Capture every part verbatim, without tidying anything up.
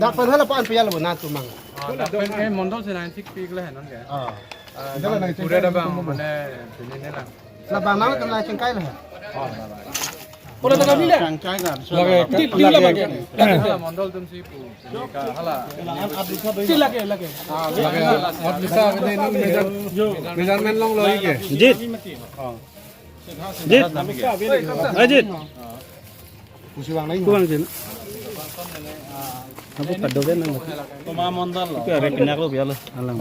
Dak pen hala pan piyal bo na tumang. Ah, dak pen ke mondol si nangchikpi le non ke. Ah. Ah, pura da bang, mane, pini ne lang. Labang nang kan nangchingkai le. Oh, labang. Pura da kami le. Changchai kan. Lage, lage, lage. Hala mondol atum si pu. Ka hala. Si lage, lage. Lage. Mat bisa ini mejan, mejan men long lo ke. Jit. Oh. Jit. Ajit. Pusi bang nai. Puang jin. Apo kado ke nang. Koma mondol lo. Itu are pinyak lo biar lo. Alang.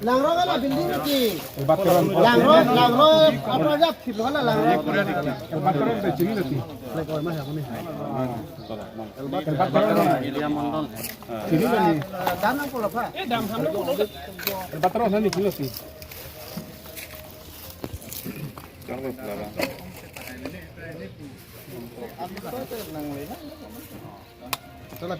Langro kan building ki. Langro, langro, apa aja thilo hala langro. Elbatron de chini lagi. Lagi kau mah aku ni. Elbatron. Chini lagi. Dana pula pa. Elbatron sana ni chini lagi. Kalau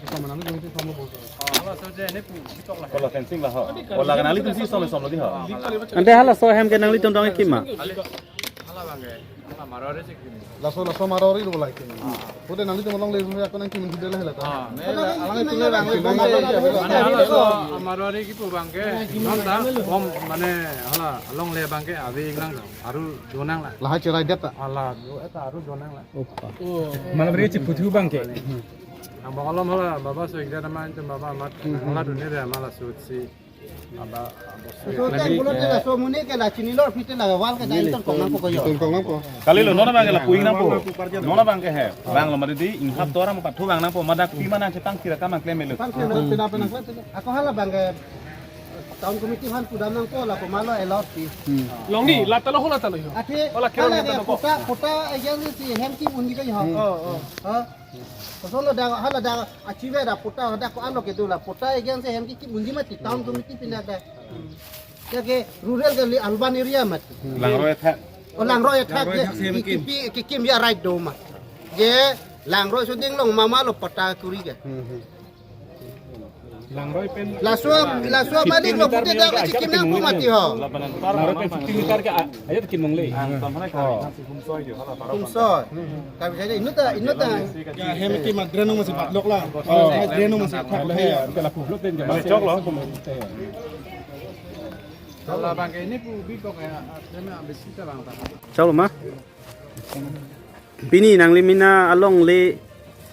fencing lah ho. Kalau nangli atum si som som lo di ho. Ante halaso ahem ke nanglitum dong ikima. Hala bang ke. Hala Marwari si kim. Laso laso Marwari lo lagi. Pura nanglitum along le aku nangkimun di dela hala. Ah, me la, alang itu le bang le bang. Mana halaso Marwari kipu bang ke. Nonta bom mane hala along le bang ke ave iklang. Aru donang la. Lahai cherai det ta. Hala, do eta aru donang la. Opa. Malam re chiputhu bang ke. Ang bang alom hala baba so ikda nama itu baba amat. Hala dunia dia malah sut si. Baba. So teng pulo te laso muni ke la chini lor pite la wal ke dai ton kong nangpo ko yo. Ton kong nangpo. Kali lo nona bang ke la puing nangpo. Nona bang ke he. Bang lo mari di inghap tora mo pathu bang nangpo madak pi mana chetang kira kamang klem melo. Pang klem melo pina pina klem pina. Ako hala bang ke town committee han pudam nangpo la ko malo elor pi. Longdi, la talo hola talo yo. Ati, Hola, kira hala neta ke nangpo. Pota, pota agency si hem ki bundi ka yo. Oh, oh. Ha? Kosolo da, hala da, achieve da pota, da ko alo ke do la pota agency hem ki bundi mati town committee pina da. Ya ke rural ke li urban area mati. Langro ya thak. Oh, langro ya thak Langro ya ya. Thak si hem Ki kim. Kipi, ki kim ya right do ma. Ye, langro so ding long mama lo pota kuri ke. Langro pen. Laso, laso malik lo pute dak lagi kim nangpo mati ho. Langro pen fifty meter ke a-, aja kim nong le. Tumsoi. Kami saja inut ta, inut ta. Ya, hem ki madre nung masih patlok la. Oh. Madre nung masih thak la. Chok lo. Kalau bang ke ini pu bi kok ya, artinya habis kita bang tak. Chalo ma. Pini nangli mina along le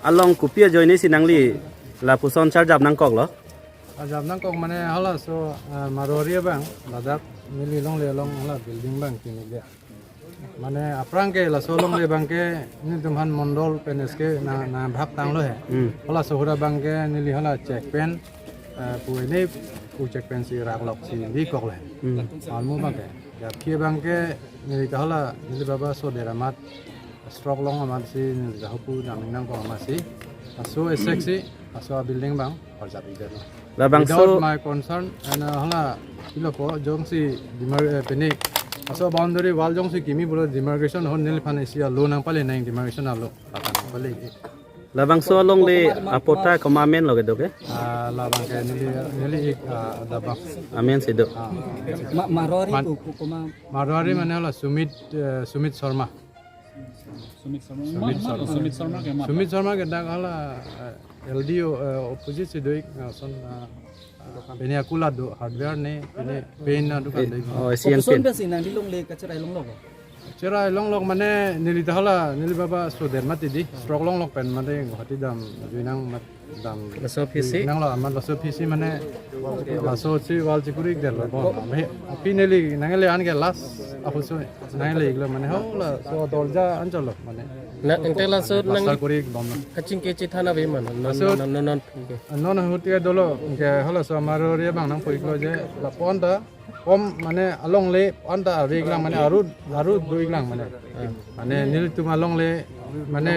along kopi ajoine si nangli lapuson charjap nangkok lo. Charjap nangkok mane halaso, eh, Marwari bang, ladak neli along le along hala building bang kini dia. Mane aphrang ke laso along le bang ke nelitum han mondol pen S K na, na bhak tanglo he. Hmm. Halaso hura bang ke neli hala check pen, eh, pu ini pu check pen si rak lok si bikok le. Hmm. Almu bang ke. Ya, phi bang ke neli ta hala neli baba so dera mat stroke long amat si neli ta hopu dam nangkok amat si. Aso esek si, aso building bang, parjap ide lo. Labangso Without my concern, and, uh, hala, ilo po, jongsi demar-, eh, pini. Aso boundary wall jongsi kimi pulo demarcation hon neliphan isi alo nangpale nang demarcation alo. Patan pale. Labangso along le apota koma amen lo kedo ke? Ah, labang ke neli, neli ik, ah, ada bang. Amen si do. Ah. Ma-, Marwari Man- ku, ku, kuma. Marwari mane hala Sumit, eh, Sumit Sharma. Sumit Sharma. Sumit Ma-, ma-, Sharma. Sumit Sharma ke ma? Sumit Sharma ke dak hala, eh, L D O, eh, opposite si do ik, ah, son, ah, ah, pini akula do hardware ne, pini paint na dukan do ik. Oh, Asian Paint. Kopuson pensi nangli along le kacherai longlok? Cherai longlok mane neli ta hala, neli baba so der mati di, stroke longlok pen mate Guwahati dam, jui nang mat dam. Laso aphisi? Nang lo amat laso aphisi mane, laso si wall chikuri der lo bon. Abe, api neli, nang le an ke last, apuso, nang le ik lo mane, ho laso dorja anchot lo mane. Na, ante laso nang plaster kuri bom lo. Kachingki chithana ave ma non, non, Laso non, non, non, non. Non ahut ke dolo, ke halaso Marwari bang nangpu ik lo je, lapu-an ta, Om mane along le anta ave ik lang mane aru aru do ik lang mane. Mane nelitum along le mane,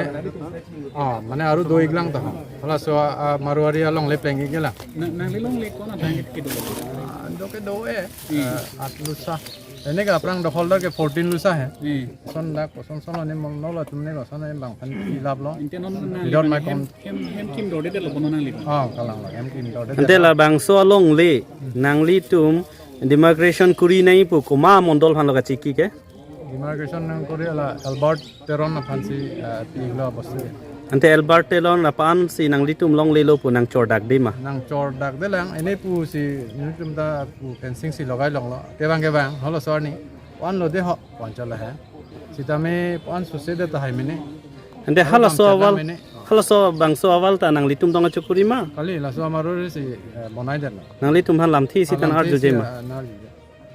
ah, mane aru do ik lang ta. Halaso, ah, Marwari along le pleng ik lang. Nang, nangli along le ko-an adang kedo? Ah, do kedo eh. Hmm. Ah, aat lusa. Ene ke aphrang dokhol dak ke fourteen lusa he. Hmm. Son dak koson son ne mong nolo atum ne koson ne bang phan ilap lo. Ante non nang Without my hem, con- hem, hem kim dorde lo kono nangli? Ah, kalang lo, hem kim dorde. Ante labangso along le nanglitum demarcation kuri nangji pu koma mondol aphan lo kachiki ke? Demarcation nangkuri la Albert Teron aphan si, eh, pi lo bosti. Ante Albert Teron lapu-an si nanglitum longlelo pu nangchordak de ma? Nangchordak de lang, ini pu si, ini tum ta pu fencing si logai longlo. Kevang kevang, halaso arni. Wan lo de ho, pu-an chala hai. Sitame pu-an suse de tahai mene. Ante halaso aval, mene. Halaso bangso aval ta nanglitum dong achukuri ma? Kali, laso amar ori si, eh, bonai de lo. Nanglitum aphan lamthe si tan arju je ma? Ah, lamthe si, ah, narju je.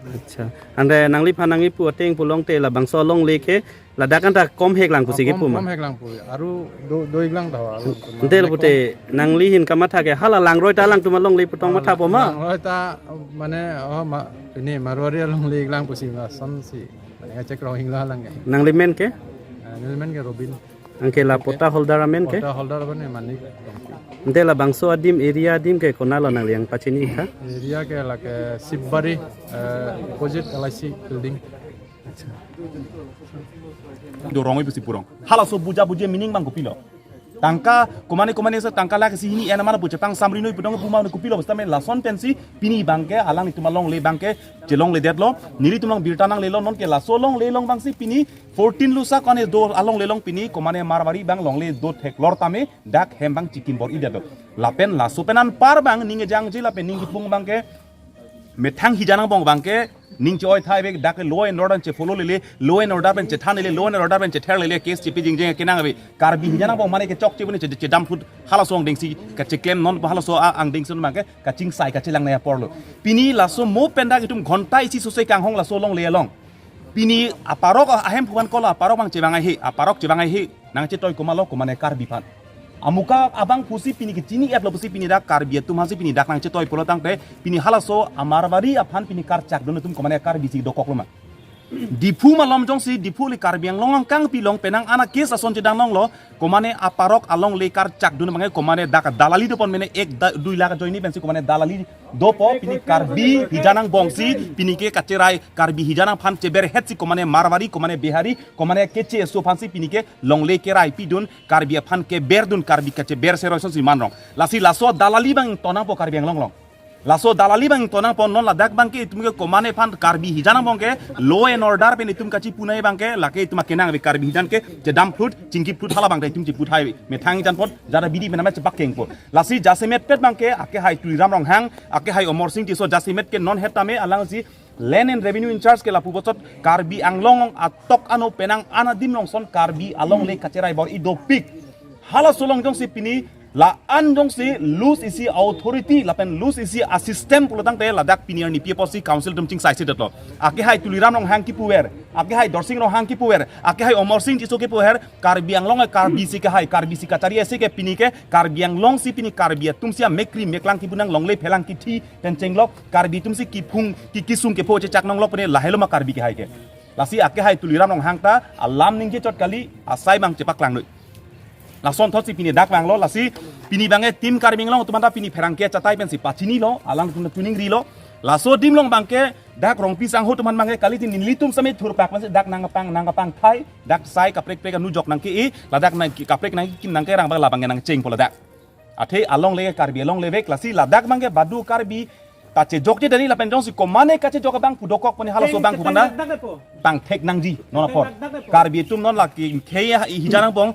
Acha. Ante nangliphan nangkipu ateng pulote labangso alongle ke ladak anta kom hek lang pusi kipu ma? Kom hek lang pu. Aru do, do-ik lang ta ho. Ante lapu te nangli ahin kamatha ke hala langroi ta alangtum alongle pu tong mathapo ma? Langroi ta mane, oh, ma, pini Marwari alongle-ik lang pusi ma sonsi. Mane chekroi-iklo lang ke. Nanglimen ke? Ah, nelimen ke Robin. Anke la patta holder amen ke? Patta holder amen Manik Rongpi. Ante labangso adim area adim ke konatlo nangli nangpachini tha? Area ke lake Sibari, eh, opposite L I C building. Dorong ipusi purong. Halaso buja buji meaning abang kopilo? Tangka, komane komane sa tangka lake si hini ena mana pu chepangsamri noi pu dong puma kopilo sitame lason pensi pini abangke alanglitum alongle abangke chelongledetlo, nelitum abang birta nanglelo, nonke laso longle along abangsi pini fourteen Lusa kone do alongle along pini komane Marwari abang longle do theklor tame dak hem abang chikim bor-idetlo. Lapen laso pen anpar abang ning kejangje lapen ning kipung abangke methang hijan angbong abangke ning che-oi tha ave, dak law and order pen che-follow lele, law and order pen chethan lele, law and order pen chether lele, case chepi jingjing kenang ave. Karbi hijan angbong mane kechokche pu ne che, chedam phut halaso angdengsi kacheklem non halaso a-, angdengsi non abangke kachingsai kachelang nangji apor lo. Pini laso mo pen dak itum ghonta isi sose kanghong laso longle along. Pini aparok ahemphu aphan kolo, aparok abang chevang haihe, aparok chevang haihe, nangchetoi komatlo, komane Karbi aphan. Amuka abang pusi pini kechini-etlo pusi pini dak Karbi atum aphansi pini dak nangchetoi pulo tangte pini halaso a-Marwari aphan pini karchak dun atum komane Karbi si dokoklo ma? Diphu malom jongsi Diphu le Karbi Anglong angkang pilong penang ana case ason chedang longlo, komane aparok alongle karchak dun abangke komane dak dalali dopon mene ek da, dui lakh ajoine pensi komane dalali dopo, pini Karbi hijan angbongsi pini ke kacherai, Karbi hijan aphan cheberhetsi komane Marwari, komane Bihari, komane keche eso aphansi pini ke longle kerai pidun, Karbi aphan keberdun, Karbi kacheber seroi sonsi manrong. Lasi laso dalali abang tonangpo Karbi Anglong along. Laso dalali abang tonangpo, non ladak abangke itum ke komane aphan Karbi hijan angbong ke law and order pen itum kachipu nangji abangke lake itum akenang ave, Karbi hijan ke chedam phut, chingki phut hala abangta itum chipu thai ave. Methang hijan apot jada bidi mename chepak kengpo. Lasi jasemet pet abangke akehai Tuliram Ronghang, akehai Amarsing Tisso jasemet ke non het tame alangsi Land and Revenue in charge ke lapu bochot Karbi Anglong atok ano penang ana adim along son Karbi alongle kacherai bor-i dopik. Halaso along jongsi pini la-an jongsi loose isi authority lapen loose isi a-system pulo tangte ladak pini arni pi apotsi council atum chingsai sedetlo. Akehai Tuliram Ronghang kipuver, akehai Dorsing Ronghang kipuver, akehai Amarsing Tisso kipuver, Karbi Anglong Karbi si kehai, Karbi si kachari isi ke pini ke Karbi Anglong si pini Karbi atum si amekkri meklang kipu nang longle phelang kithi pen chenglok, Karbi atum si kiphung ki kisung kepho chechak nonglok pene lahelo ma Karbi kehai ke. Lasi akehai Tuliram Ronghang ta alam ningje chot kali, asai abang chepaklang noi. Lasonthotsi pini dak vanglo, lasi pini abangke Team Karbi Anglong atum anta pini pherangke achatai pensi pachinilo, alangtum tuning rilo. Laso adim along abangke dak Rongpi sangho atum aphan abangke kali tin nelitum same thurpak pensi dak nangkepang nangkepang thai, dak sai kaprek prek anu jok nangke-e, ladak nang kaprek nangkekim nangkerang abang labangke nangchengpo ladak. Athe alongle Karbi alongle vek, lasi ladak abangke badu Karbi kachejokje dani lapen jongsi komane kachejok abang pu dokok puni halaso abang pu manda. Dak, dak, dak, dak, dak, dak, dak. Pangthek nangji non apor. Dak, dak, dak, dak, dak. Karbi atum non lake khei hijan angbong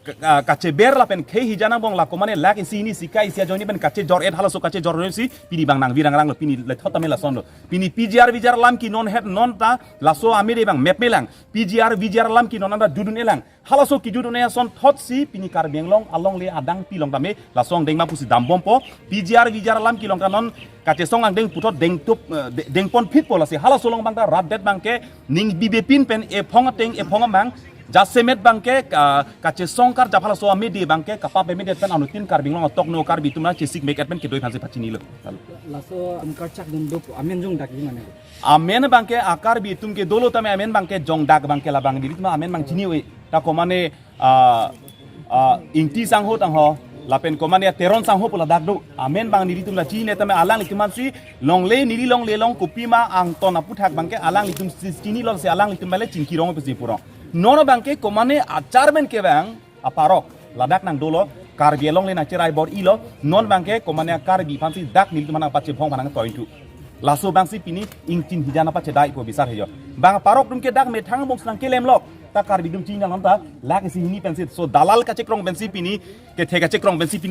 ka-, ka-, kacheber lapen khei hijan angbong la komane lakh isi hini isi kai isi ajoine pen kachejor-et halaso kachejor-et si pini abang nangvirang ranglo, pini lethot tame lasonlo. Pini P G R V G R alam ke non het non ta laso amede abang mepmelang. P G R V G R alam ke non anta dudun-elang. Halaso kejut un-e asonthotsi pini Karbi Anglong alongle adang pilong tame laso angdeng ma pusi dambompo. P G R V G R alam kelong ta non kachesong angdeng puthot dengtup, eh, de-, dengponphitpo, lasi halaso along abang ta rat det abangke ning bibepin pen ephong ateng ephong amang jasemet abangke, ah, kachesong karjap halaso amede abangke kapap emedet pen anuttin Karbi Anglong atok no Karbi atum nangchesik mek-et pen kedoi aphansi pachinilo. Laso amkar chak dun dopo, amen jongdak ji mane. Amen abangke a-Karbi atum ke dolo tame amen abangke jongdak abangke labang dili tuma amen abang chini oi. Ta komane, ah, ah, Ingti sangho tangho, lapen komane Teron sangho pu ladak do. Amen abang nelitum la chini tame alanglitum aphansi longle neli longle along kopima angton aputhak abangke alanglitum si chinilo, si alanglitum bale chingki rong pusi purong. Non abangke komane a-chairman ke abang aparok ladak nangdolo, Karbi alongle nangcherai bor-ilo, non abangke komane Karbi aphansi dak nelitum aphan nangpachebhong aphan nangtoin thu. Laso abangsi pini ingchin hijan apachedaipo bisar hejo. Bang aparok atum ke dak methang angbong si nangkelemlok. Karbi atum chini alam ta lakh isi hini pensi. So dalal kachekrong pensi pini, kethe kachekrong pensi pini